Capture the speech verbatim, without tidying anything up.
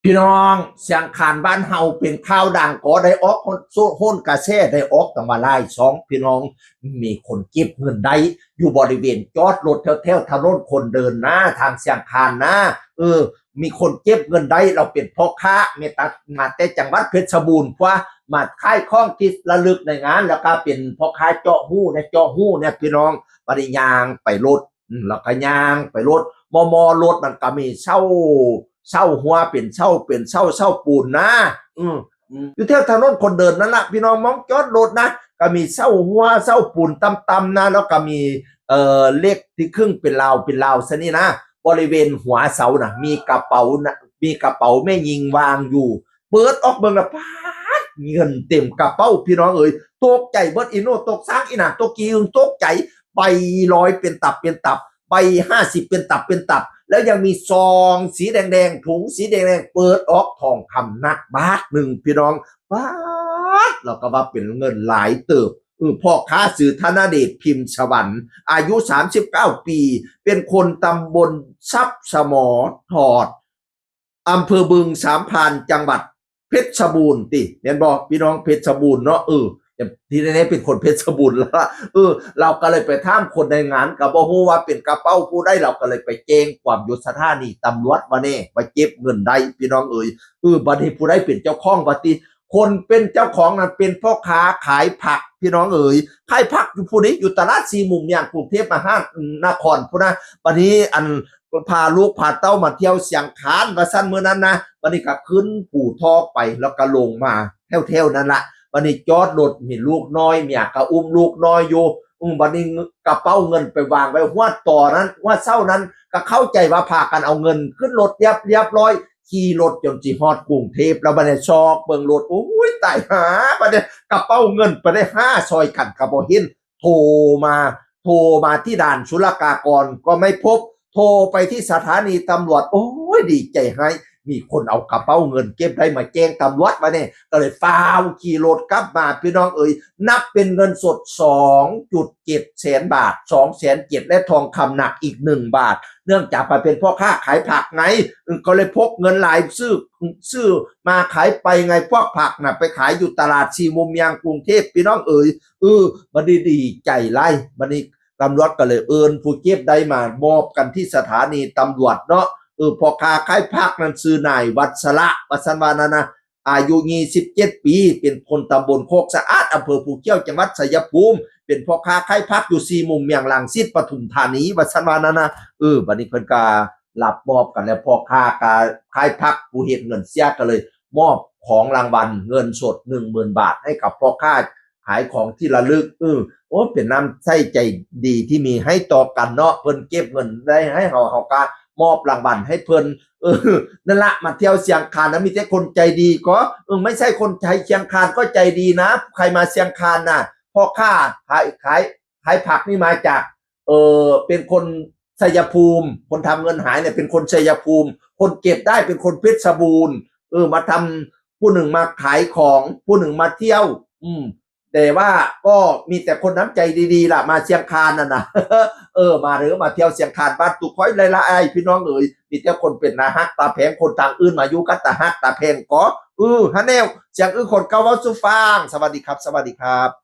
พี่น้อง เสียงขานบ้านเฮาเป็นข่าวดังก็ได้ออกโฮนโฮนกระแสได้ออกตั้งว่าหลายช่อง พี่น้อง มีคนเก็บเงินได้อยู่บริเวณจอดรถแถวแถวถนนคนเดินนะ ทางเสียงขานนะ เออ มีคนเก็บเงินได้ เราเป็นพ่อค้าเมตตามาแต่จังหวัดเพชรบูรณ์ เพราะว่ามาขายของที่ระลึกในงาน แล้วก็เป็นพ่อค้าเจาะฮู้เนี่ย เจาะฮู้เนี่ย พี่น้อง บัดนี้ย่างไปรถ อืม แล้วก็ย่างไปรถ มอมอรถมันก็มีเส้า เส้าหัวเป็นเส้า เป็นเส้า เส้าปูนนะ อืม อืม อยู่แถวถนนคนเดินนั่นละ พี่น้อง มองจอดรถนะ ก็มีเส้าหัว เส้าปูนต่ำๆนะ แล้วก็มี เอ่อ เหล็กที่ครึ่งเป็นราว เป็นราวซะนี่นะ บริเวณหัวเสานะ มีกระเป๋านะ มีกระเป๋าแม่หญิงวางอยู่ เปิดออกเบิ่งละ ป๊าด เงินเต็มกระเป๋า พี่น้องเอ๋ย ตกใจเบิด อีโน่ตกซาง อีหน่าตกขี้อึ่ง ตกใจ ใบร้อยเป็นตับเป็นตับ ใบห้าสิบเป็นตับเป็นตับ แล้วยังมีซองสีแดงๆ ถุงสีแดงๆ เปิดออก ทองคำหนักบาทหนึ่ง พี่น้อง ป๊าด เราก็ว่าเป็นเงินหลายเติบ เออ พ่อค้าชื่อธนเดช พิมพ์สวรรค์ อายุสามสิบเก้าปี เป็นคนตำบลทรัพย์สมอทอด อำเภอบึงสามพัน จังหวัดเพชรบูรณ์ ติ แม่นบ่ พี่น้อง เพชรบูรณ์เนาะ เออ ที่แน่ๆเป็นคนเพชรบูรณ์แล้วล่ะ เออ เราก็เลยไปถามคนในงาน ก็บ่ฮู้ว่าเป็นกระเป๋าผู้ใด เราก็เลยไปแจ้งความอยู่สถานีตำรวจว่าแน่ ว่าเก็บเงินได้ พี่น้องเอ๋ย เออ บัดนี้ผู้ใดเป็นเจ้าของ บัดนี้คนเป็นเจ้าของนั้นเป็นพ่อค้าขายผัก พี่น้องเอ๋ย ขายผักอยู่ผู้นี้ อยู่ตลาดสี่มุมเมืองกรุงเทพมหานครพุ้นนะ บัดนี้อัน พาลูกพาเต้ามาเที่ยวเสียงขานว่าซั่นมื้อนั้นนะ บัดนี้ก็ขึ้นภูทอกไป แล้วก็ลงมาแถวๆนั้นละ บัดนี้จอดรถ มีลูกน้อย เมียก็อุ้มลูกน้อยอยู่ อืม บัดนี้กระเป๋าเงินไปวางไว้หัวต่อนั้น หัวเสานั้น ก็เข้าใจว่าพากันเอาเงินขึ้นรถเรียบ เรียบร้อย ขี่รถจนสิฮอดกรุงเทพฯ แล้วบัดนี้ซอกเบิ่งรถ โอ้ย ตายห่า บัดนี้กระเป๋าเงินไปได้ห้าซอยกันก็บ่เห็น โทรมา โทรมาที่ด่านศุลกากรก็ไม่พบ โทรไปที่สถานีตำรวจ โอ้ย ดีใจให้ มีคนเอากระเป๋าเงินเก็บได้มาแจ้งตำรวจว่าแน่ ก็เลยฟ้าวขี่รถกลับมา พี่น้องเอ๋ย นับเป็นเงินสด สองจุดเจ็ดแสนบาท สองแสนเจ็ด และทองคำหนักอีกหนึ่งบาท เนื่องจากไปเป็นพ่อค้าขายผักไง เออ ก็เลยพกเงินหลาย ซื้อ ซื้อมาขายไปไง พวกผักน่ะ ไปขายอยู่ตลาดสี่มุมเมืองกรุงเทพฯ พี่น้องเอ๋ย เออ บัดนี้ดีใจหลาย บัดนี้ตำรวจก็เลยเอิ้นผู้เก็บได้มามอบกันที่สถานีตำรวจเนาะ เออ พ่อค้าขายผักนั้นชื่อนายวัชระ ว่าซั่นว่านั่นนะ อายุยี่สิบเจ็ดปี เป็นคนตำบลโคกสะอาด อำเภอภูเขียว จังหวัดชัยภูมิ เป็นพ่อค้าขายผักอยู่สี่มุมเมืองรังสิต ปทุมธานี ว่าซั่นว่านั่นนะ เออ บัดนี้เพิ่นก็รับมอบกันแล้ว พ่อค้าก็ขายผัก ผู้เฮ็ดเงินเสียก็เลยมอบของรางวัลเงินสดหนึ่งหมื่นบาทให้กับพ่อค้าขายของที่ระลึก เออ โอ้ เป็นน้ำใจใจดีที่มีให้ต่อกันเนาะ เพิ่นเก็บเงินได้ให้เฮา เฮาก็มอบรางวัลให้เพิ่น เออ นั่นละ มาเที่ยวเชียงคานนะ มีแต่คนใจดีก็ เออ ไม่ใช่คนไทยเชียงคานก็ใจดีนะ ใครมาเชียงคานน่ะ พ่อค้าขาย ขาย ขายผักนี่มาจาก เออ เป็นคนชัยภูมิ คนทำเงินหายเนี่ยเป็นคนชัยภูมิ คนเก็บได้เป็นคนเพชรบูรณ์ เออ มาทำ ผู้หนึ่งมาขายของ ผู้หนึ่งมาเที่ยว อืม แต่ว่าก็มีแต่คนน้ำใจดีๆล่ะ มาเชียงคานน่ะนะ เออ มาเด้อ มาเที่ยวเชียงคานบ้านตุกคอยหลายๆ พี่น้องเอ๋ย มีแต่คนเป็นตาฮักตาแพง คนต่างอื่นมาอยู่กันตาฮักตาแพงก็ เออ ฮันแนว เสียงอื้อคนเก่าเว้าสู่ฟัง สวัสดีครับ สวัสดีครับ